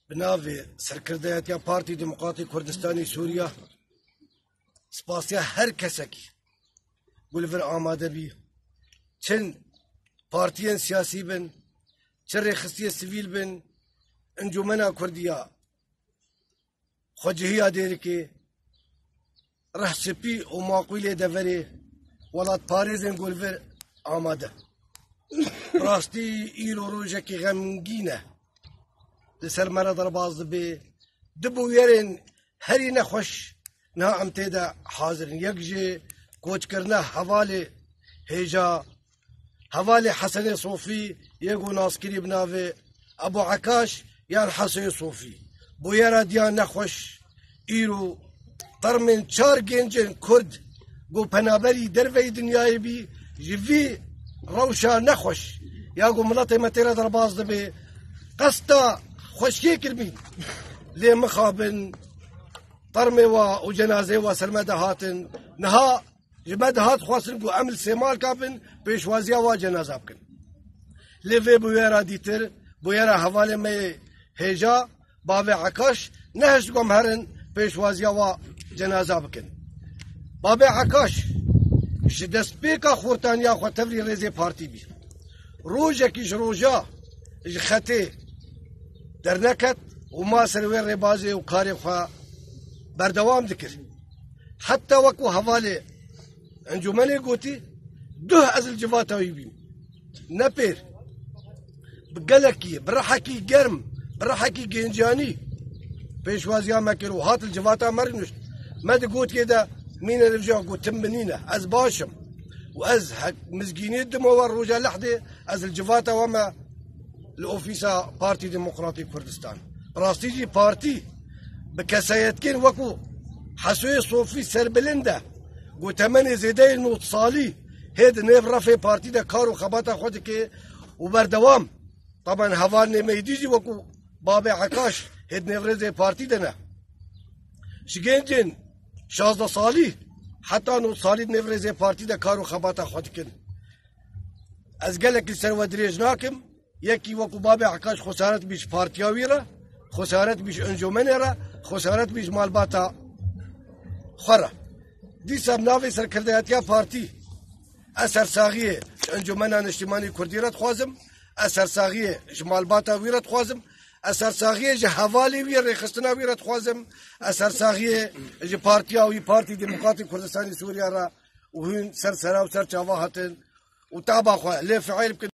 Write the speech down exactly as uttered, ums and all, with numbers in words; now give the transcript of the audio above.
Bi navê Serkirdeyetiya Partî Demokratî Kurdistanî Sûriya, spasiya her kesekî ku li vir amade bî, çi partiyên siyasî bin, çi rêxistiyê sivîl bin, encûmena Kurdiya xwecihiya Dêrikê, rehspî û maqûlê deverê, welatparêzên ku li vir amade. Rastî îro rojekî xemgîn e. Li ser me re derbas dibe. Du bûyerên herî nexweş niha em tê de hazir in. Yek jî koçkirina hevalê hêja, hevalê Hesenê Sofî, yê ku naskirî bi navê Ebû Ekaş yan Hesoyê Sofî. Bûyera diya nexweş, îro termên çar gencên Kurd ku penaberî derveyî dinyayê bî, ji vî rewşa nexweş ya ku miletê me tê re derbas dibe, qesta xweşiyê kiribîn. Lê mixabin, termê wa û cenazeyê wa ser me de hatin. Niha ji me dihat xwestin ku em li Sêmalka bin, pêşwaziya wa cenaza bikin. Lê vê bûyera dîtir, bûyera hevalê me yê hêja, bavê Ekaş, nehişt ku em herin pêşwaziya wa cenaza bikin. Bavê Ekaş ji destpêka xortaniya xwe tevlî rêzê partî bî. Rojekî ji roja ji xetê derneket û ma ser wê rêbazê û karê xwe berdewam dikir. Heta wekû hevalê encûmenê gotî, duh ez li civata wî bîm. Ne pêr. Bi gelekî, bi rihekî germ, bi rihekî genciyanî pêşwaziya me kir û hat li civata me rûnişt. Me di gotiye de mîne li vijya ku tim binîne, ez baş im. Û ez hek mizgîniyê dimo we roja lehdê, ez li civata we me li ofîsa Partî Demokratî Kurdistan. Bi rastî jî partî bi kesayetkên wekû Hesoyê Sofî serbilind e, ku temenê zêdeyê nod salî hê di nêv refê partî de kar û xebata xwe dike û berdewam. Taban hevalnê me yê dî jî wekû babê Ekaş hê di nêvrêzê partî de ne. Ji gencên şazdeh salî heta nod salî di nêvrêzê partî de kar û xebata xwe dikin. Ez gelekî ser we dirêj nakim. Yekî wekû babê Ekaş xesaret bî ji partiya wî re, xesaret bî ji encûmenê re, xesaret bî ji malbata xwe re. Dîsa bi navê serkirdeyetiya partî ez sersaxiyê ji Encûmena Niştimanî Kurdî re dixwazim, ez sersaxiyê ji malbata wî re dixwazim, ez sersaxiyê ji hevalê wî rêxistina wî re dixwazim, ez sersaxiyê ji partiya wî, Partî Demokratî Kurdistanê Sûriya re û hûn ser sera û ser çava hatin û taba xwe lê fiil bikin.